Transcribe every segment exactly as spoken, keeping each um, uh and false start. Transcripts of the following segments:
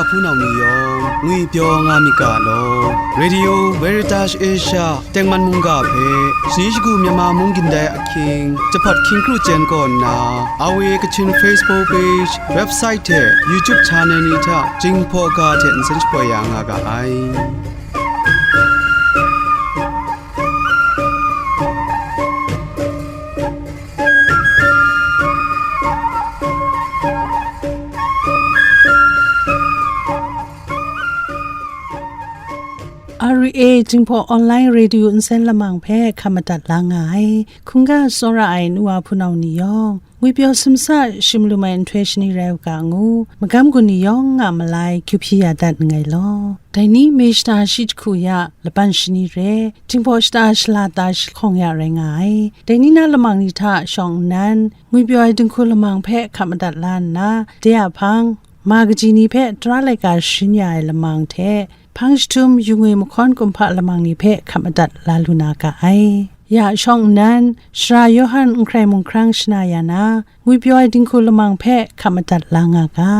Hpunau ni yawng ngwipyaw nga myit ga law. Radio Veritas Asia tengman mungga hpe shani shagu Myanmar mung gindai ahkying, jahpat hkying kru jen kaw nna, R V A Kachin Facebook page, website hte YouTube channel ni hta Jinghpaw ga hte nsen shapoi ya nga ga ai. R V A Jinghpaw Online Radio nsen lamang hpe hkap madat la nga ai. Hkungga tsawra ai nu wa hpunau ni yawng, ngwipyaw simsa shim lu ai nhtoi shani rai u ga ngu, magam gun ni yawng a malai kyu hpyi ya dat nngai law. Dai ni May shata shi jahku ya laban shani re, Jinghpaw shata shalata jahkawng ya rai nga ai. Dai ni na lamang ni hta shawng nnan, ngwipyaw ai dinghku lamang hpe hkap madat la nna, de a hpang, ma kaji ni hpe tara laika sharin ya ai lamang hte, hpang jahtum yu ngwi mahkawn kumhpa lamang ni hpe hkap madat la lu na ga ai. Ya shawng nnan, Sara Yawhan Nhkrai Mung Hkrang shana ya na, ngwipyaw ai dinghku lamang hpe hkap madat la nga ga.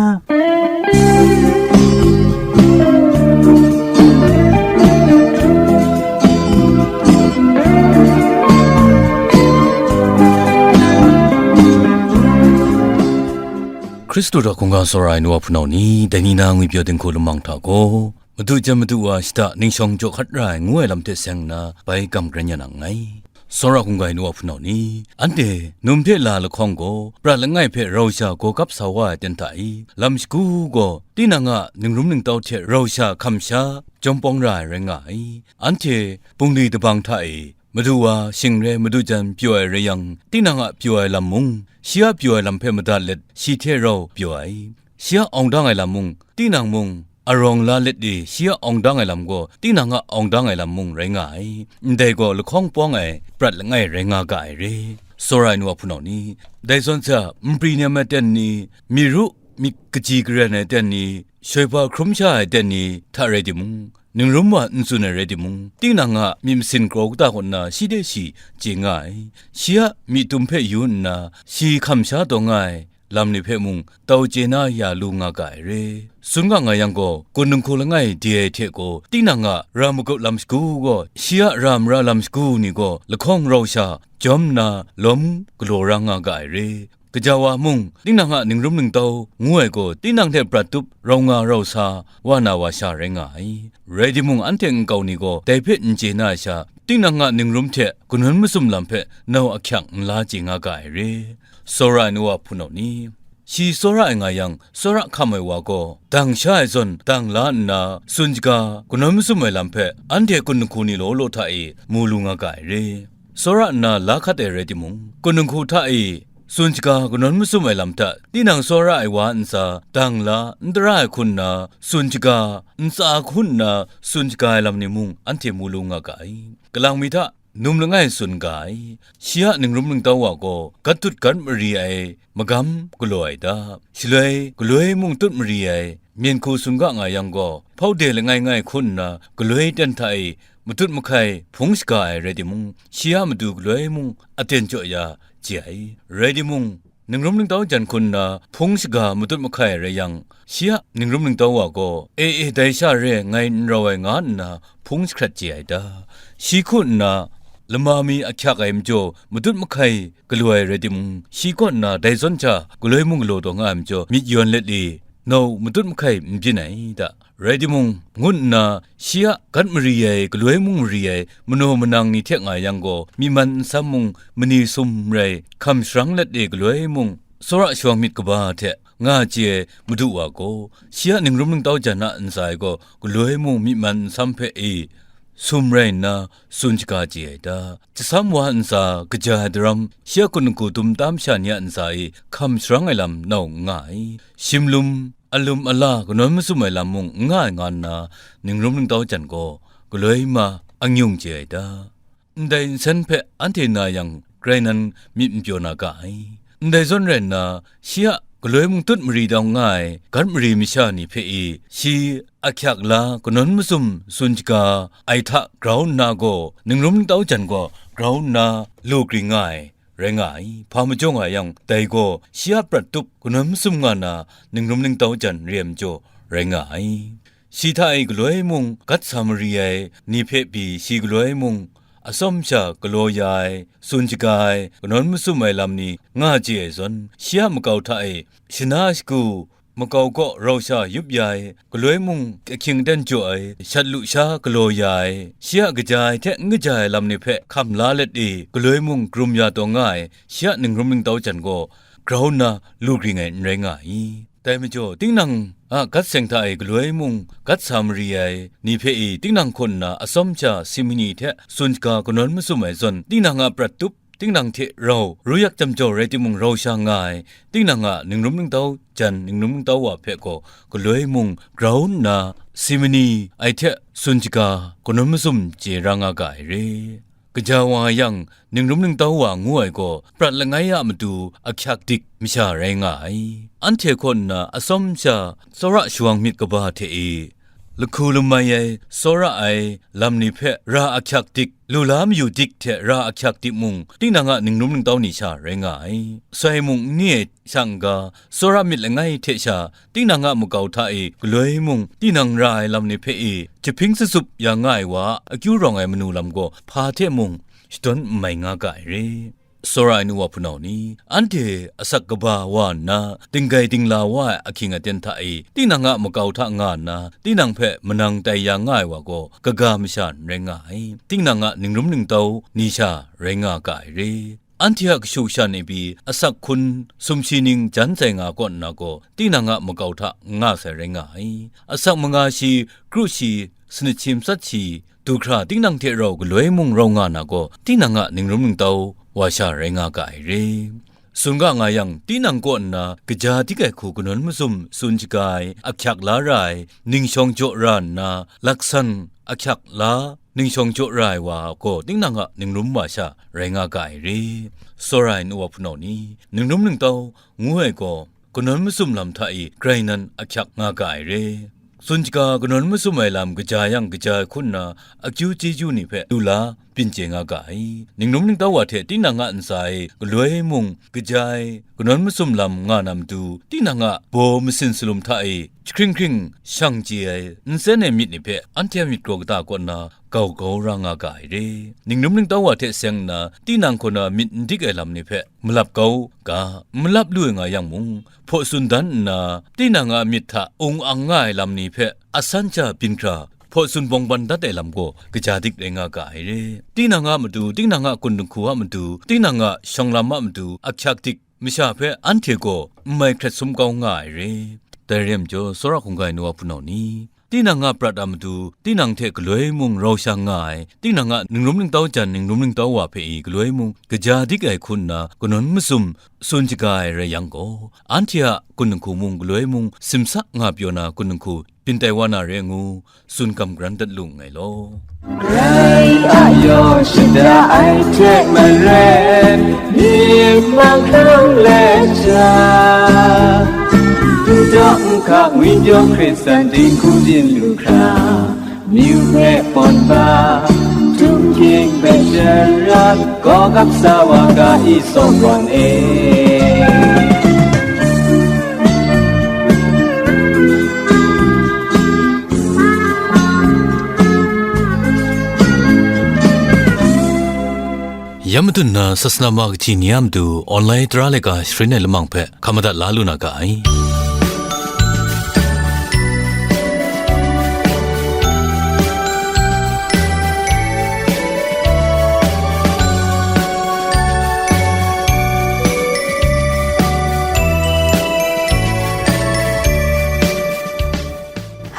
Hkristu hta hkungga tsawra ai nu wa hpunau ni, dai ni na ngwipyaw dinghku lamang hta gaw, Madu jan Madu wa shata ningshawng jaw hkat ra ai ngu ai lam hte seng nna bai gam karen ya na nngai. Tsawra hkungga ai nu wa hpunau ni, anhte num hte la lahkawng gaw prat langai hpe rau sha gaw kap sa wa ai ten hta i, lam shagu gaw tinang a ningrum ningtau hte rau sha hkam sha jawm pawng ra ai rai nga ai. Anhte bungli dabang hta e, Madu wa shing re Madu jan pyaw ai rai yang, tinang a pyaw ai lam mung, shi a pyaw ai lam hpe madat let shi hte rau pyaw ai. Shi a awng dang ai lam mung, tinang mung, arawng la let e shi a awng dang ai lam gaw, tinang a awng dang ai lam mung rai nga ai. Ndai gaw lahkawng pawng ai prat langai rai nga ga ai re. Tsawra ai nu a hpunau ni, dai zawn hta, npri nem ai ten ni, myi ru myit kaji karen ai ten ni, shoiba hkrum sha ai ten ni hta rai timung, ningrum wa n tsun ai rai timung, tinang a myit masin kraw kata kaw nna shi de shi chye nga ai. Shi a myi tum hpe yu nna, shi hkam sha taw nga ai lam ni hpe mung tau chye na ya lu nga ga ai re. Tsun ga nga yang gaw, kun dinghku langai de ai hte gaw, tinang a ra magup lam shagu gaw, shi a ra mara lam shagu ni gaw lahkawng rau sha jawm nna lawm galaw ra nga ga ai re. Kaja wa mung, tinang a ningrum ningtau ngu ai gaw, tinang hte prat tup rau nga rau sa wa na wa sha rai nga ai. Rai timung, anhte nkau ni gaw dai hpe n chye na ai sha, tinang a ningrum hte kanawn masum lam hpe nau ahkyak n la chye nga ga ai re. Tsawra ai nu wa hpunau ni, shi tsawra ai nga yang, tsawra hkam ai wa gaw, dang sha ai zawn dang la nna, tsun shaga, kanawn masum ai lam hpe anhte kun dinghku ni law law hta e mu lu nga ga ai re. Tsawra nna la hkat ai rai timung, kun dinghku hta e tsun shaga kanawn masum ai lam hta, tinang tsawra ai wa ntsa dang la n tara ai hku nna, tsun shaga ntsa hku nna tsun shaga ai lam ni mung anhte mu lu nga ga ai. Kalang mi hta, num langai tsun ga ai. Shi a ningrum ningtau wa gaw, gat tut gat mari ai magam galaw ai da, shaloi galoi mung tut mari ai myen hku tsun ga nga yang gaw, hpau de langai ngai hku nna galoi ten hta e matut mahkai hpung shaga ai rai timung, shi a matu galoi mung aten jaw ya chye ai. Rai timung, ningrum ningtau jan hku nna hpung shaga matut mahkai rai yang, shi a ningrum ningtau wa gaw, e e, dai sha re ngai n rau ai, nga nna hpung jahkrat chye ai da? Shi hku nna lama mi ahkyak ai majaw matut mahkai galaw ai rai timung, shi kaw nna dai zawn hta galoi mung galaw taw nga ai majaw myit yawn let e, nau matut mahkai n byin ai da? Rai timung, ngu nna shi a gat mari ai, galoi mung mari ai, manaw manang ni hte nga yang gaw, myi man nsam mung mani sum rai hkam sharang let e, galoi mung tsawra shawng myit kaba hte nga chye ai madu wa gaw, shi a ningrum ningtau jan a ntsa e gaw, galoi mung myi man nsam hpe e sum rai nna tsun shaga chye ai da? Jasam wa ntsa kaja ai daram, shi a kun dinghku dum tam sha ni a ntsa e hkam sharang ai lam nau n nga ai. Shimlum, alum ala kanawn masum ai lam mung n nga ai nga nna, ningrum ningtau jan gaw galoi ma angyung chye ai da? Ndai nsen hpe anhte na yang, grai nan myit n pyaw na ga ai. Ndai zawn rai nna, shi a galoi mung tut mari dau nga ai gat mari masha ni hpe e, shi ahkyak la kanawn masum tsun shaga ai hta grau nna gaw, ningrum ningtau jan gaw grau nna lu kring nga ai rai nga ai. Hpa majaw nga yang, dai gaw shi a prat tup kanawn masum nga na ningrum ningtau jan re ai majaw rai nga ai. Shi hta e galoi mung gat sa mari ai ni hpe pyi shi galoi mung atsawm sha galaw ya ai, tsun shaga ai, kanawn masum ai lam ni nga chye ai zawn, shi a makau hta e shana shagu, makau kaw rau sha yup ya ai, galoi mung ahkying aten jaw ai, shat lu sha galaw ya ai, shi a kaja ai hte n kaja ai lam ni hpe hkam la let e, galoi mung karum ya taw nga ai, shi a ningrum ningtau jan gaw grau nna lu gring ai n rai nga i? Dai majaw, tinang a gat seng hta e galoi mung gat sa mari ai ni hpe i, tinang hkawn nna atsawm sha simini hte tsun shaga kanawn masum ai zawn, tinang a prat tup, tinang hte rau, ru yak jam jau rai timung rau sha nga ai, tinang a ningrum ningtau jan ningrum ningtau wa hpe gaw galoi mung grau nna simini ai hte tsun shaga kanawn masum chye ra nga ga ai re. Kaja wa yang, ningrum ningtau wa ngu ai gaw, prat langai a matu ahkyak dik masha rai nga ai. Anhte hkawn nna atsawm sha tsawra shawang myit kaba hte e, lahku lamai ai, tsawra ai lam ni hpe ra ahkyak dik, lu la mayu dik hte ra ahkyak dik mung, tinang a ningrum ningtau ni sha rai nga ai. Soi mung n ni ai sha n-ga, tsawra myit langai hte sha, tinang a makau hta e galoi mung, tinang ra ai lam ni hpe e, jahping sasup ya nga ai wa a akyu rawng ai manu lam gaw, hpa hte mung shadawn n mai nga ga ai re. Tsawra ai nu wa hpunau ni, anhte asak kaba wa nna, dinggai dingla wa ai ahkying aten hta e, tinang a makau hta nga nna, tinang hpe manang tai ya nga ai wa gaw, kaga masha n rai nga ai, tinang a ningrum ningtau ni sha rai nga ga ai re. Anhte a kashu kasha ni pyi, asak hkun sumshi ning jan tsai nga kaw nna gaw, tinang a makau hta n nga sai rai nga ai. Asak manga shi, kru shi, sanit shi, matsat shi, du hkra tinang hte rau galoi mung rau nga na gaw, tinang a ningrum ningtau wa sha rai nga ga ai re. Tsun ga nga yang, tinang kaw nna kaja dik ai hku kanawn masum tsun shaga ai, ahkyak la ra ai, ningshawng jaw ra nna, laksan ahkyak la, ningshawng jaw ra ai wa gaw, tinang a ningrum wa sha rai nga ga ai re. Tsawra ai nu wa hpunau ni, ningrum ningtau ngu ai gaw, kanawn masum lam hta e grai nan ahkyak nga ga ai re. Tsun shaga kanawn masum ai lam kaja yang kaja ai hku nna, akyu chyeju ni hpe lu la, byin chye nga ga ai. Ningrum ningtau wa hte tinang a ntsa e galoi mung kaja ai kanawn masum lam nga na matu, tinang a baw masin salum hta e jahkring hkring shang chye ai, n sen ai myit ni hpe anhte a myit kraw kata kaw nna gau gau ra nga ga ai re. Ningrum ningtau wa hte seng nna, tinang hkawn na myit n dik ai lam ni hpe malap kau ga, malap lu ai nga yang mung, hpaw tsun dan nna, tinang a myit hta ung ang nga ai lam ni hpe asan sha byin hkra, hpaw tsun bawng ban dat ai lam gaw kaja dik rai nga ga ai re. Tinang a matu, tinang a kun dinghku a matu, tinang a shawng lam a matu ahkyak dik masha hpe anhte gaw n mai hkret sum kau nga ai re. Dai re ai majaw, tsawra hkungga ai nu wa hpunau ni, tinang a prat a matu, tinang hte galoi mung rau sha nga ai, tinang a ningrum ningtau jan ningrum ningtau wa hpe i galoi mung kaja dik ai hku nna, kanawn masum tsun shaga ai rai yang gaw, anhte a kun dinghku mung galoi mung simsa nga pyaw na kun dinghku byin tai wa na re ngu, tsun gam garan dat lu nngai law. Rai a yaw shada ai hte maren, myit mahkang let jang, n daw n hka ngwipyaw hkrit san dinghku byin lu hkra, myu hpe pawn ba, tum hkying hpe sharat, gaw gap sa wa ga i, Sawpon e. Ya matut na sasana ma kahti ni a matu online tara laika sharin ai lamang hpe hkam madat la lu na ga ai.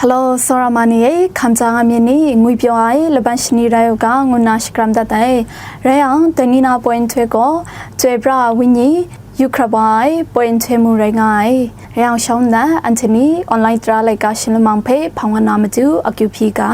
Hello, Sora mani e, hkam ja nga myit ni, ngwi pyaw ai laban shani rai u ga, ngu nna shakram dat ai. Rai yang, dai ni na poi nhtoi gaw, Chyoi pra ai wenyi, yu hkrap wa ai poi nhtoi mu rai nga ai. Rai yang, shawng nna, anhte ni online tara laika shing lamang hpe hpang wa na matu, akyu hpyi ga.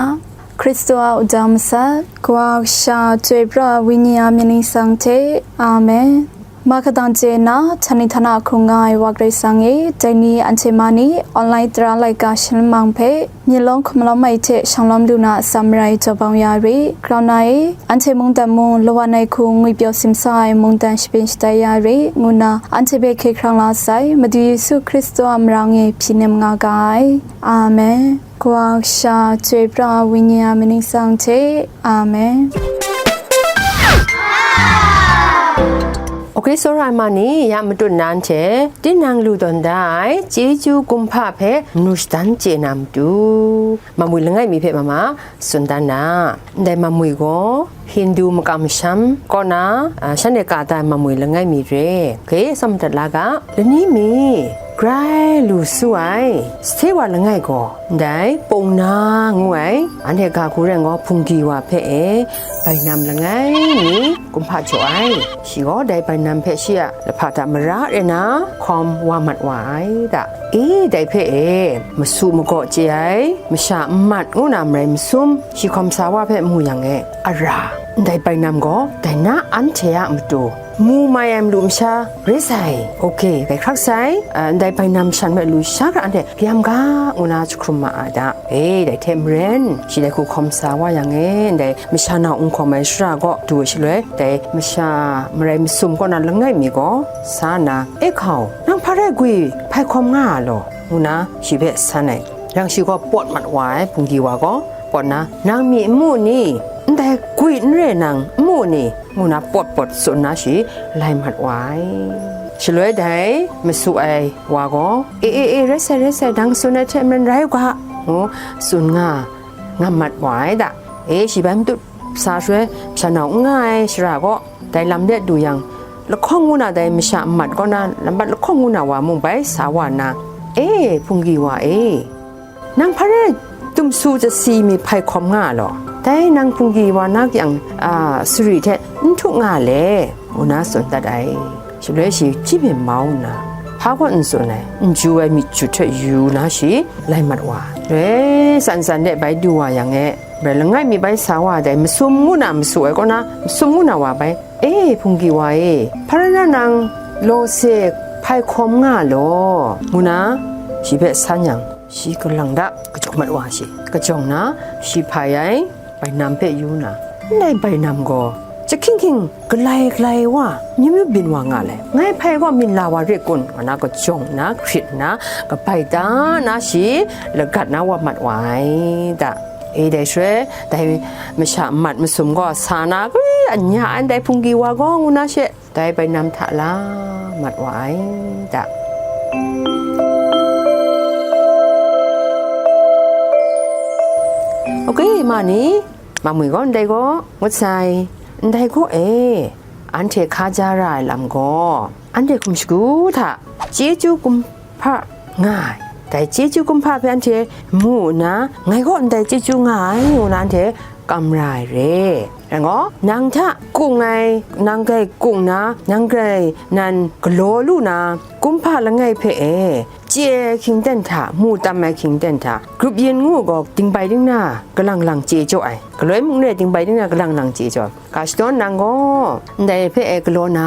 Hkristu a wudang masat, Kawa Kasha, Chyoi pra ai wenyi a myit ningsang hte. Amen. Mahka dang chye nna, htani htana hkrung nga ai Wa Karai Kasang e, dai ni anhte ma ni, online tara laika shanlawm mang hpe, myi lawm hkum malawm ai hte shanglawm lu na atsam marai jaw bang ya re, grau na e, anhte mungdan mung lawan ai hku ngwipyaw simsa ai mungdan shabyin shatai ya re, ngu nna anhte hpe hkye hkrang la sai, Madu Yesu Hkristu a marang e hpyi nem nga ga ai. Amen. Kawa Kasha, Chyoi Pra, Wenyi a mying ningsang hte. Amen. Ok, tsawra ai ma ni, ya matut na anhte, tinang lu tawn da ai chyeju kumhpa hpe manu shadan chye na matu, mamwi langai mi hpe mama tsun dan na. Ndai mamwi gaw Hindu makam masham kaw na, a, shanhte ka da ai mamwi langai mi re. Ok, tsawm madat la ga. Lani mi grai lu su ai sahtewa langai gaw, ndai Pawngna ngu ai, anhte ga hku rai gaw, Hpunggi wa hpe e, bainam langai mi kumhpa jaw ai. Shi gaw dai bainam hpe shi a lahpa hta mara re na hkawm wa mat wa ai da. E, dai hpe e, masu magaw chye ai, masha n mat ngu na marai masum, shi hkawm sa wa hpe mu yang e, ara, ndai bainam gaw dai na anhte a matu mu mai ai malu masha rai sai. Ok, dai hkrak sai, a, ndai bainam shan hpe lu sha hkra anhte kayam ga ngu na jahkrum ma ai da. E, dai hte maren, shi dai hku hkawm sa wa yang e, ndai masha nau n hkawm ai shara gaw du ai shaloi, dai masha marai masum kaw na langai mi gaw sa nna, "E hkau, nang hpa rai gwi hpai hkawm nga a law?" ngu na shi hpe san ai. Yang shi gaw pawt mat wa ai, Hpunggi wa gaw pawt nna, "Nang myi n mu ni? Ndai gwi n re nang n mu ni?" ngu na pawt pawt tsun na shi lai mat wa ai. Shaloi dai masu ai wa gaw, "E, e, e, rai sai, rai sai, nang tsun ai hte maren rai u ga," ngu tsun nga, nga mat wa ai da. E, shi bai matut sa shaloi, masha nau n nga ai shara gaw, dai lam de du yang, lahkawng ngu na dai masha n mat kaw na, lambat lahkawng ngu na wa mung bai sa wa nna, "E, Hpunggi wa e, nang hpa rai tumsu chasi mi hpai hkawm nga law? Dai nang Hpunggi wa na kyang, a, sari hte n htuk nga le?" ngu na tsun dat ai. Shaloi shi hpyi byin mau nna, hpa gaw n tsun ai, n ju ai myit jut hte yu na shi lai mat wa. Shaloi tsan tsan de bai du wa yang e, bai langai mi bai sa wa dai masum ngu na masu ai kaw na, masum ngu na wa bai, "E, Hpunggi wa e, hpa rai na nang law se hpai hkawm nga law?" ngu na shi hpe san yang, shi kalang da kajawng mat wa shi. Kajawng na, shi hpai ai bainam hpe yu na, "Ndai bainam gaw jahkying hkying galai galai wa, myu myu byin wa nga le, ngai hpai gaw myin la wa re kun?" nga na kajawng na hkrit nna, kabai da na shi lagat na wa mat wa ai da. E, dai shaloi, dai masha n mat masum gaw sa na, "Gwi, anya ai ndai Hpunggi wa gaw," ngu na she, dai bainam hta la mat wa ai da. Ok, ma ni, mamwi gaw ndai gaw ngut sai, ndai gaw e, anhte hkaja ra ai lam gaw, anhte hkum shagu hta chyeju kumhpa nga ai. Dai chyeju kumhpa hpe anhte mu nna, "Ngai gaw ndai chyeju nga ai," ngu na anhte kam ra ai re. Rai gaw, nang hta kung ai, nang grai kung na, nang grai nan galaw lu na, kumhpa langai hpe e, chye ai hkying ten hta, mu tam ai hkying ten hta, grup yin ngu gaw, dingbai dingna, galang lang chye jaw ai, galoi mung re dingbai dingna, galang lang chye jaw ai. Ga shadawn nang gaw, ndai hpe e galaw na,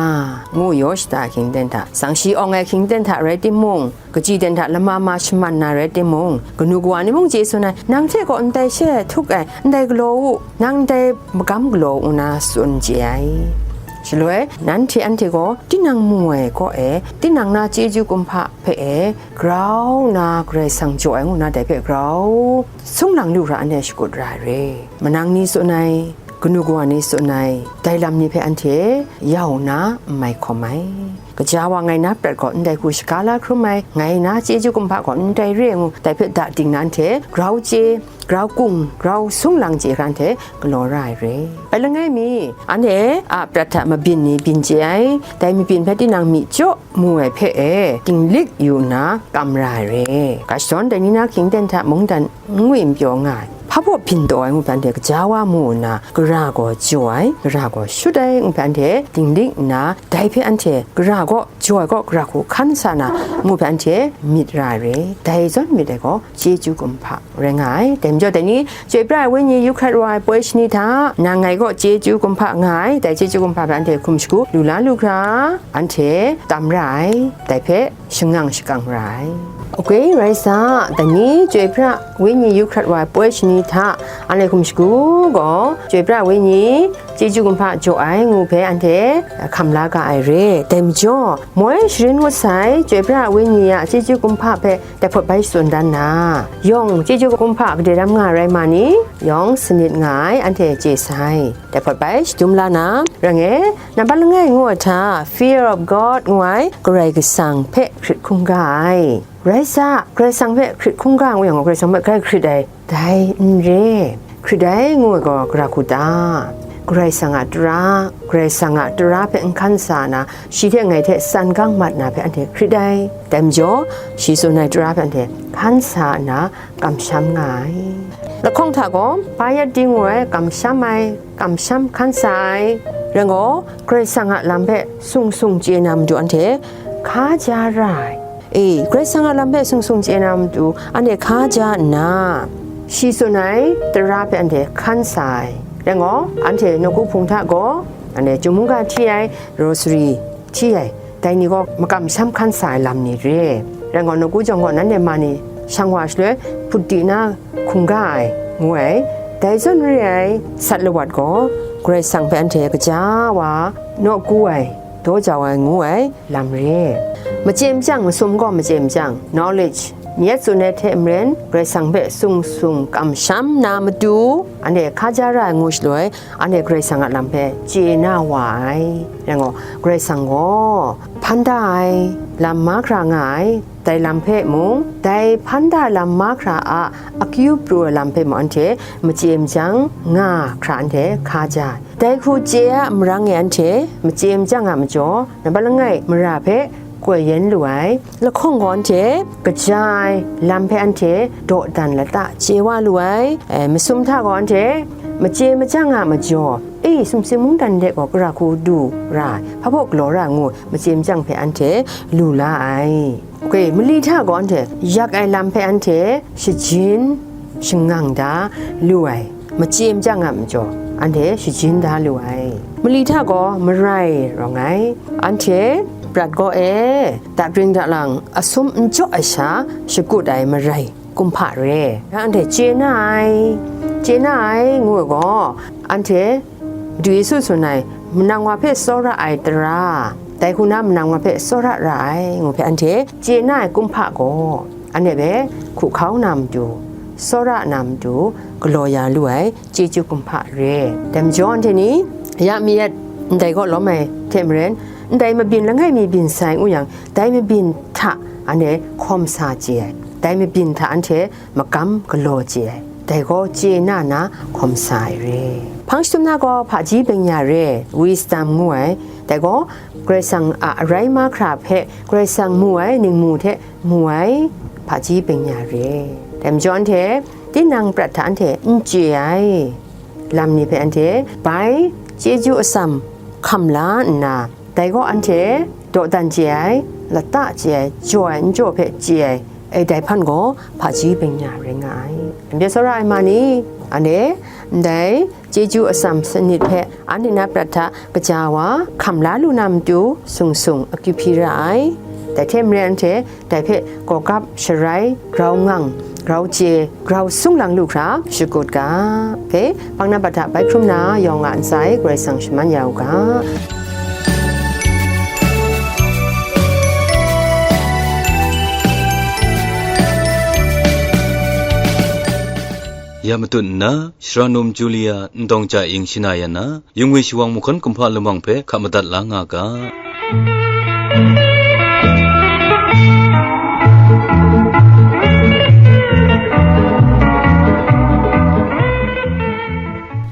ngu yaw shada ai hkying ten hta, sangshi awng ai hkying ten hta rai timung, kaji ten hta lama ma shaman na rai timung, kanu kawa ni mung chye tsun ai, "Nang hte gaw ndai she htuk ai, ndai galaw u, nang ndai magam galaw u," nna tsun chye ai. Shaloi, nanhte anhte gaw tinang mu ai kaw e, tinang na chyeju kumhpa hpe e, grau nna Karai Kasang jaw ai ngu na dai hpe grau sung lang lu hkra anhte shakut ra ai re. Manang ni tsun ai, kanu kawa ni tsun ai, dai lam ni hpe anhte yau nna n mai hkawm ai. Kaja wa ngai na prat gaw ndai hku shaga la hkrum ai, ngai na chyeju kumhpa gaw ndai re ngu, dai hpe da ting na anhte grau chye, grau kung, grau sung lang chye hkra anhte galaw ra ai re. Bai langai mi, anhte a prat hta mabyin ni byin chye ai, dai mabyin hpe tinang myi jaw mu ai hpe e, dinglik yu nna kam ra ai re. Ga shadawn dai ni na hkying ten hta mungdan n ngwi n pyaw nga ai. hpa baw byin taw ai ngu hpe anhte kaja wa mu nna, gara gaw jaw ai, gara gaw shut ai ngu hpe anhte dinglik nna, dai hpe anhte gara gaw jaw ai kaw gara hku hkan sa na mu hpe anhte myit ra ai re. Dai zawn myit ai gaw chyeju kumhpa rai nga ai. Dai majaw, dai ni chyoi pra ai wenyi yu hkrat wa ai poi shani hta, nang ngai kaw chyeju kumhpa nga ai, dai chyeju kumhpa hpe anhte hkum shagu lu la lu hkra, anhte tam ra ai, dai hpe shangang shakang ra ai. Oke, rai sa, dai ni chyoi pra wenyi yu hkrat wa ai poi shani hta, anhte hkum shagu gaw, chyoi pra wenyi chyeju kumhpa jaw ai ngu hpe anhte hkam la ga ai re. Dai majaw, moi sharin ngut sai, chyoi pra wenyi a chyeju kumhpa hpe dai hpawt bai shatsun dan na, yawng chyeju kumhpa gade ram nga rai ma ni, yawng sanit nga ai, anhte chye sai. Dai hpawt bai shadum la na, rai ngai, nambat langai ngu ai hta, fear of God ngu ai, Karai Kasang hpe hkrit hkungga ai. Rai sa, Karai Kasang hpe hkrit hkungga ngu yang, Karai Kasang hpe grai hkrit ai, dai n re. Hkrit ai ngu ai gaw gara hku ta? Karai Kasang a tara, Karai Kasang a tara hpe n hkan sa na, shi hte ngai hte san gang mat na hpe anhte hkrit ai. Dai majaw, shi tsun ai tara hpe anhte hkan sa nna, kamsham nga ai. Lahkawng hta gaw, pa yat di ngu ai, kamsham ai, kamsham hkan sa ai. Rai gaw, Karai Kasang a lam hpe sung sung chye na matu anhte hka ja ra ai. E, Karai Kasang a lam hpe sung sung chye na matu anhte hka ja nna, shi tsun ai tara hpe anhte hkan sa ai. Rai gaw, anhte nawku hpung hta gaw, anhte chyum mungga hti ai, rosary hti ai, dai ni gaw makamsham hkan sa ai lam ni re. Rai gaw, nawku jawng gaw nanhte ma ni shang wa shaloi, hput di na hkungga ai, ngu ai. Dai zawn re ai sat lawat gaw, Karai Kasang hpe anhte kaja wa, nawku ai, daw jau ai, ngu ai lam re. Machye machyang masum gaw machye machyang, knowledge, myit tsun ai hte maren, Karai Kasang hpe sung sung kamsham na matu, anhte hka ja ra ai ngu shaloi, anhte Karai Kasang a lam hpe chye na wa ai. Rai gaw, Karai Kasang gaw hpan da ai, lam mahkra nga ai, dai lam hpe mung, dai hpan da lam mahkra a akyu pru ai lam hpe mung, anhte machye machyang nga hkra anhte hka ja ai. Dai hku chye a marang e anhte machye machyang a majaw, nambat langai mara hpe koi yen lu ai. Lahkawng gaw anhte kaja ai lam hpe anhte dawdan lata chye wa lu ai. E, masum hta gaw anhte machye machyang a majaw, e, sumsing mungdan de gaw gara hku du ra ai, hpa baw galaw ra ai ngu machye machyang hpe anhte lu la ai. Oke, mali hta gaw anhte yak ai lam hpe anhte shajin shangang da lu ai. Machye machyang a majaw, anhte shajin da lu ai. Mali hta gaw marai rawng ai. Anhte prat gaw e, dapring dalang asum n jaw ai sha shakut ai marai kumhpa re. Anhte chye na ai, chye na ai ngu ai gaw, anhte Madu Yesu tsun ai, manang wa hpe tsawra ai tara, dai hku na manang wa hpe tsawra ra ai, ngu hpe anhte chye na ai kumhpa gaw, anhte hpe hku hkau na matu, tsawra na matu, galaw ya lu ai chyeju kumhpa re. Dai majaw anhte ni, ya mi yat ndai kaw lawm ai hte maren, ndai mabyin langai mi byin sai ngu yang, dai mabyin hta anhte hkawm sa chye ai, dai mabyin hta anhte magam galaw chye ai, dai gaw chye na na hkawm sa ai re. Hpang jahtum na gaw hpaji byeng-ya re, wisdom ngu ai, dai gaw Karai Kasang a arai mahkra hpe Karai Kasang mu ai ningmu hte mu ai hpaji byeng-ya re. Dai majaw anhte tinang prat hta anhte n chye ai lam ni hpe anhte bai chyeju atsam hkam la nna, dai gaw anhte dawdan chye ai, lata chye ai, jaw ai, n jaw hpe chye ai, e, dai hpan gaw hpaji byeng-ya rai nga ai. Anhte tsawra ai ma ni? Anhte ndai chyeju atsam sanit hpe anhte na prat hta kaja wa hkam la lu na matu sung sung akyu hpyi ra ai. Dai hte maren anhte dai hpe gawgap, sharai, grau ngang, grau chye, grau sung lang lu hkra shakut ga. Oke, hpang na prat hta bai hkrum na yawng a ntsa e Karai Kasang shaman ya u ga. Ya matut nna, Shara Num Julia Ndawng Ja Ing shana ya na, Yungwi Shawang Mahkawn Kumhpa Lamang hpe hkap madat la nga ga.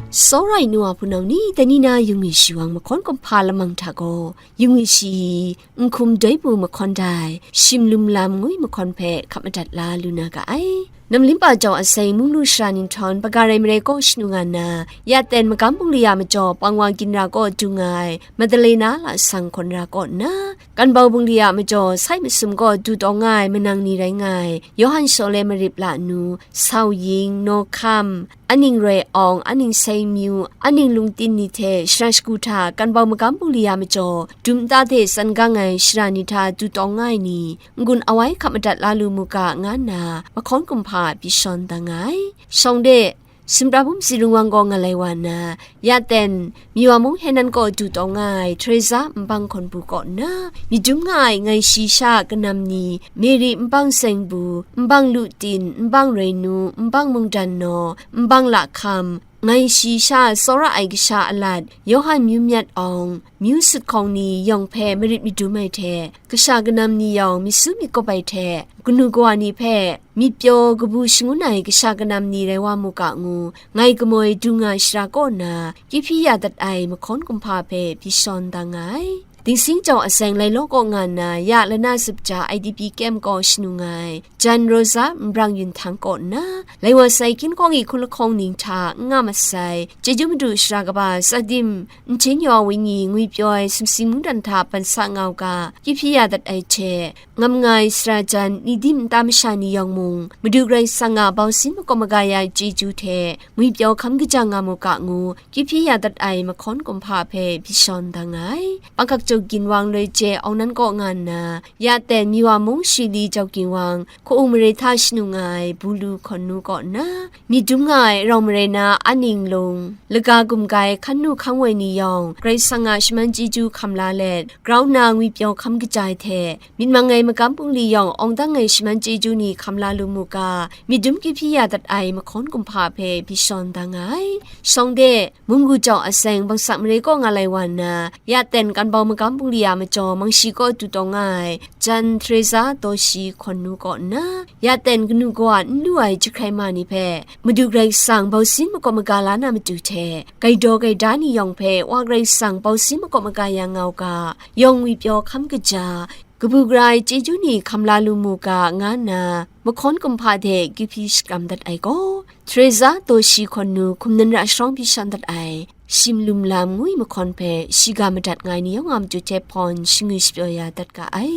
Tsawra ai nu wa hpunau ni, dai ni na Yungwi Shawang Mahkawn Kumhpa Lamang hta gaw, Yungwi Shi, Nhkum Doi Bu Mahkawn Dai, Shimlum Lam Ngwi Mahkawn hpe hkap madat la lu na ga ai. Namlimpa jau aseng munglu shara nhtawm, Bagarai marai kaw shanu nga nna, ya ten magam bungli a majaw pang wa ginra kaw dung nga ai Madalena lasang hkawn ra kaw nna, Kanbau bungli a majaw sai masum kaw du tawng nga ai manang ni rai nga ai, Yawhan Shawle Marip Lanu, Sau Ying, Naw Hkam, Aning Roi Awng, Aning Sai Myu, Aning Lungtin ni hte shara shagu hta Kanbau magam bungli a majaw dum nta hte tsan gang ai shara ni hta du tawng nga ai ni, n-gun awai hkap madat la lu mu ga, nga nna mahkawn kumhpa pyi shawn da nga ai. Shawng de, Sumprabum Zirung Wang gaw ngalai wa nna, ya ten, Miwa mung Henan kaw du tawng nga ai Teresa nbang hkawn bu kaw nna, myit dum nga ai ngai shi sha kanam ni, Mary nbang seng bu, nbang lu tin, nbang roi nu, nbang mungdan naw, nbang lahkam, ngai shi sha tsawra ai kasha alat, Yawhan myu myat awng, myu sut hkawng ni yawng hpe marit madum ai hte, kasha kanam ni yawng myit su myit kawp ai hte, kanu kawa ni hpe myit pyaw kabu shangun ai kasha kanam ni rai wa mu ga ngu, ngai kamoi dung nga shara kaw nna, kyu hpyi ya dat ai mahkawn kumhpa hpe pyi shawn da nga ai. Dingsing jau aseng Lailawng kaw nga nna, ya lana zup ja I D P kem kaw shanu nga ai, Jan Rosa nbrang yun htang kaw nna, Laiwa sai hkyin hkawng i hkun lahkawng ning hta n nga masai, chyeju madu shara kaba Tsadim, Nhtin Yaw Wenyi ngwi pyaw ai sumsing mungdan hta ban sa nga u ga, kyu hpyi ya dat ai hte, ngam nga ai sara jan ni dim nta masha ni yawng mung, Madu Karai Kasang a bausin makawp maga ya ai chyeju hte, ngwi pyaw hkam kaja nga mu ga ngu, kyu hpyi ya dat ai mahkawn kumhpa hpe pyi shawn da nga ai. Panghkak Chyaw Ginwang loi je Aunan kaw nga nna, ya ten Miwa mung Shili Chyaw Ginwang, Hku-ung mare hta shanu nga ai Bulu hkawn nu kaw nna, myit dum nga ai rau marai na Aning Lung, laga gumga ai hkan nu hkang woi ni yawng, Karai Kasang a shaman chyeju hkam la let, grau nna ngwi pyaw hkam kaja ai hte, myit mang ai magam bungli yawng awng dang ai shaman chyeju ni hkam la lu mu ga, myit dum kyu hpyi ya dat ai mahkawn kumhpa hpe pyi shawn da nga ai. Shawng de, Munggu jau aseng Bangsak mare kaw nga lai wa nna, ya ten Kanbau magam bungli a majaw Mangshi kaw du tawng nga ai, Jan Teresa Dawshi hkawn nu kaw nna, ya ten kanu kawa n lu ai jahkrai ma ni hpe, Madu Karai Kasang bausin makawp maga la na matu hte, gaidaw gaida ni yawng hpe Wa Karai Kasang bausin makawp maga ya nga u ga, yawng ngwi pyaw hkam kaja, kabu gara ai chyeju ni hkam la lu mu ga, nga nna, mahkawn kumhpa hte kyu hpyi shakram dat ai gaw, Teresa Dawshi hkawn nu hkum nan ra sharawng pyi shawn dat ai, Shim Lum Lam ngu ai mahkawn hpe shiga madat nga ai ni yawng a matu hte hpawn shingwi shapyaw ya dat ga ai.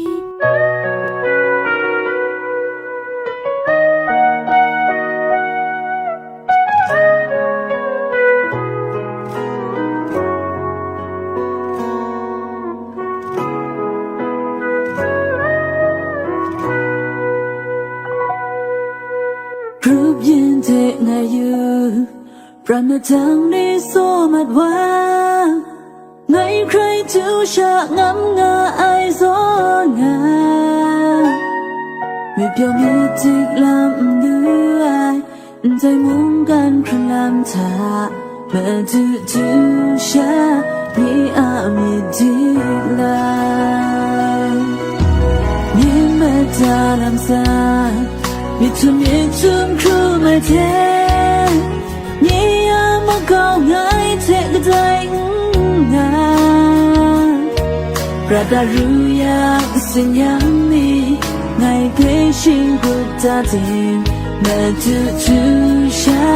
Grup yin de ngai yu, prat madang ni saw mat wa, ngai hkrai tu sha ngam nga ai zawn nga, myit pyaw myit dik lam n lu ai, ndai mungkan hkrun lam hta, Madu du sha, nye a myit dik lai. Nye mada lam sa, myit htum myit htum hkrum ai hte, nye a makau ngai hte kadai n nga, prat a ru yang, sin yang mi, ngai hpe shingkut da ting, Madu du sha,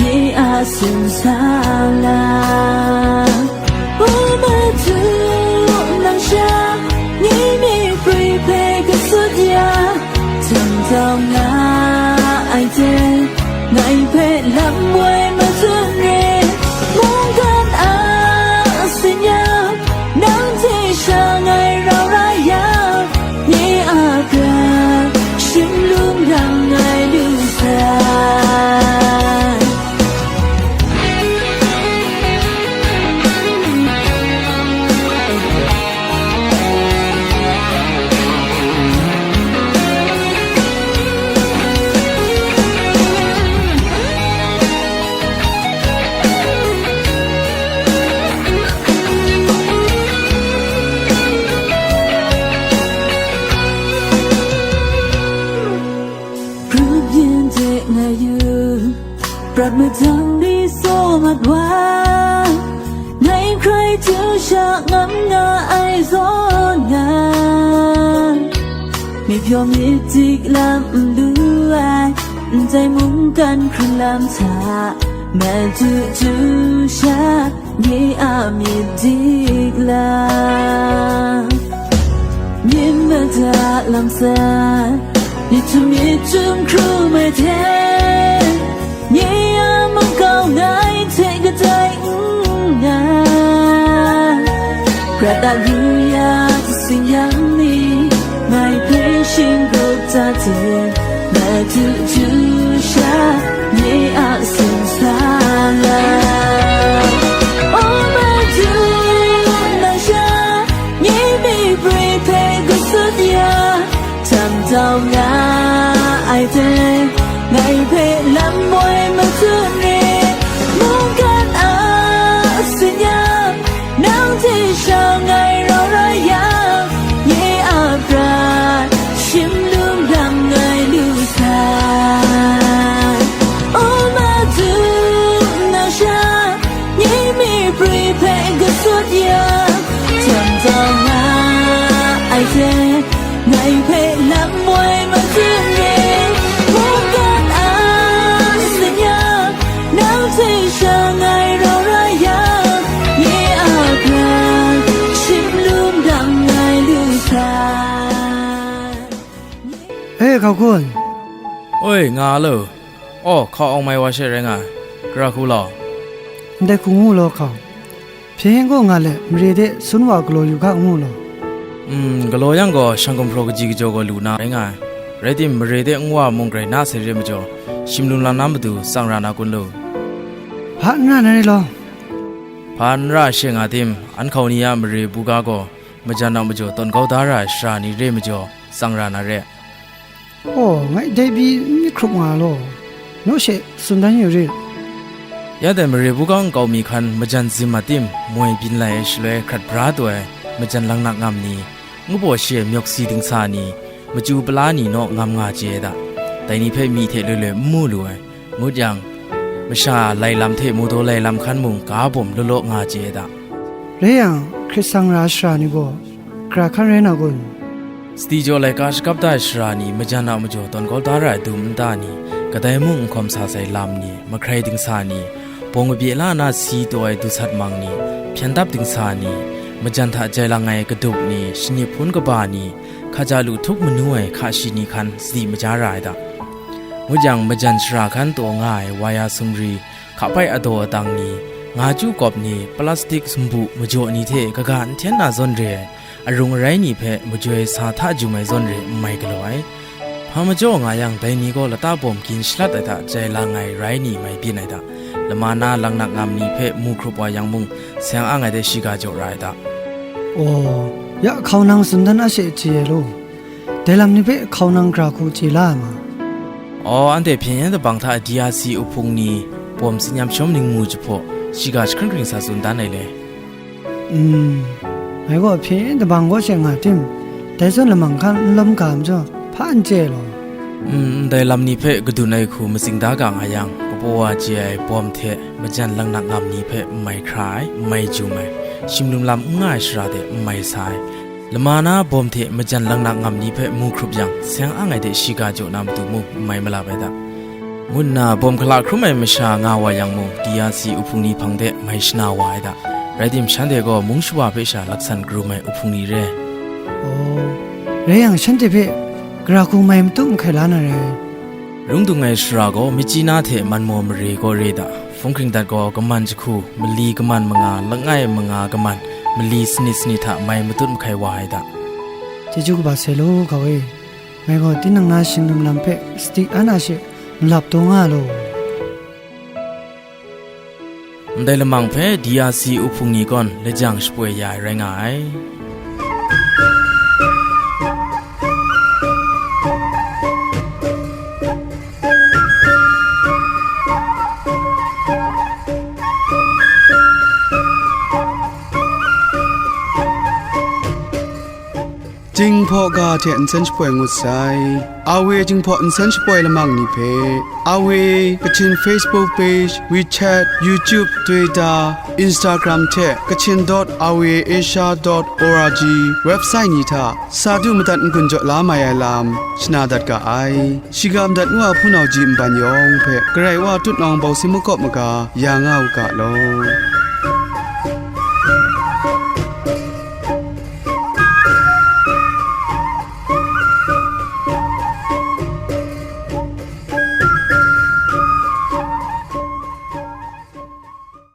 nye a tsun sa la. O Madu, nang sha, nye myit prwi hpe kasut ya, tang tau nga ai hte, ngai hpe lam woi matsun re, mungkan a sin ya, nang hte sha ngai rau ra yang, nye a prat, shim lung rang ngai lu sai. Grup yin de ngai yu, prat madang ni saw mat wa, ngai hkrai tu sha ngam nga ai zawn nga, myit pyaw myit dik lam n lu ai, Ndai mungkan hkrun lam hta, madu du sha, nye a myit dik la. Myit mada lam san, myit htum myit htum hkrum ai hte, nye a mung kau ngai hte kadai n nga. Prat a ru ya, tsing yang ni, ngai hpe shingkuk ta de, madu du sha, nye a seng sa la. O madu, nang sha, nye myit bri hpe gasut ya, htam tau nga ai hte, ngai hpe lam woi matut re, mungkan a sin yang, nang hte sha ngai rau rai yang, nye a prat shim lum lam ngai lu sai. O madu, nang sha, nye myit bri hpe gasut yang, htam tau nga ai hte, ngai hpe lam woi matut re, mungkan a sin yang, nang hte sha ngai rau rai yang, nye a prat shim lum lam ngai lu sai. E, Hkau Kun. Oi, nga lo. Aw, hkau awng mai wa she rai nga ai. Gara hku law. Ndai hku ngu law, Hkau. Hpyen gaw nga let, mare de sun wa galaw yu ga ngu law. Mm, galaw yang gaw, shang gumhpraw kaji kajaw gaw lu na rai nga ai. Rai tim, mare de n wa mung grai na sai re majaw, shim lum lam na matu tsang ra na kun lu? Hpa n ra na re law. Hpa n ra she nga tim, an hkau ni a mare buga gaw, majan a majaw tawn kau da ra ai sara ni re majaw, tsang ra na re. Aw, ngai dai pyi n myit hkrup nga law, naw she tsun dan yu rit. Ya dai mare buga nkau mi hkan majan zim a tim moi byin lai ai shaloi hkrat bra taw ai majan laknak ngam ni, ngu baw shi ai myawk si dingsa ni, machyu pala ni naw ngam nga chye ai da, dai ni hpe myi hte loi loi n mu lu ai. Ngut yang, masha lai lam hte mu daw lai lam hkan mung ga bawm law law nga chye ai da. Rai yang, hkrit sang ra ai sara ni gaw, gara hkan rai na kun? Sadi jaw laika shakap da ai sara ni, majan a majaw tawn kau da ra ai dum nta ni, kadai mung n hkawm sa sai lam ni, mahkrai dingsa ni, bawng kabye la na si taw ai dusat mang ni, hpyen dap dingsa ni, majan hta jai lang ai kadup ni, shanip hpun kaba ni, hkaja lu htup manu ai hka shi ni hkan sadi maja ra ai da. Ngut yang, majan sara hkan taw nga ai waya sumri, hkapai adaw adang ni, nga chyu kawp ni, plastik sumbu majaw ni hte kaga n hten na zawn re ai, arung arai ni hpe majoi sa hta jum ai zawn re n mai galaw ai. Hpa majaw nga yang, dai ni gaw lata bawm gin shalat ai hta jai lang ai rai ni mai byin ai da. Lama na laknak ngam ni hpe mu hkrup wa yang mung, seng ang ai de shiga jaw ra ai da. Aw, ya hkau nang tsun dan a she chye ai law. Dai lam ni hpe hkau nang gara hku chye la ai ma? Aw, anhte hpyen yen dabang hta D R C uhpung ni, bawm tsin yam shawm ningmu jahpaw, shiga jahkring kring sa tsun dan ai le. Mm, ngai gaw hpyen yen dabang kaw she nga tim, dai zawn lamang hkan n lawm ga majaw, hpa n chye ai law. Mm, ndai lam ni hpe gadun ai hku matsing da ga nga yang, kapaw wa chye ai bawm hte majan laknak ngam ni hpe n mai hkra ai, n mai jum ai, shim lum lam n nga ai sara de n mai sa ai, lama na bawm hte majan laknak ngam ni hpe mu hkrup yang, seng ang ai de shiga jaw na matu mung n mai malap ai da, ngu nna bawm hkala hkrum ai masha nga wa yang mung, D R C uhpung ni hpang de mai shana wa ai da. Rai tim, shanhte gaw mung shawa hpe sha laksan karum ai uhpung ni re. Aw, rai yang, shanhte hpe gara hku mai matu mahkai la na re. Rung dung ai sara gaw, Myitkyina hte Manmaw mare kaw re da, hpung hkring dat gaw, kaman jahku, mali kaman manga, langai manga kaman, mali sanit sanit hta mai matut mahkai wa ai da. Chyeju kaba sai law, Hkau e. Ngai gaw tinang na shing lum lam hpe sadi an a she malap taw nga law. Ndai lamang hpe D R C uhpung ni gaw lajang shapoi ya ai rai nga ai. Jinghpaw ga hte nsen shapoi ngut sai. Awe Jinghpaw nsen shapoi lamang ni hpe, Awe Kachin Facebook page, WeChat, YouTube, Twitter, Instagram hte Kachin dot awe asia dot org website ni hta sa du madat n-gun jaw la mai ai lam shana dat ga ai. Shiga madat nu a hpunau ji nban yawng hpe Karai Wa tutnawng bawsin makawp maga ya nga u ga law.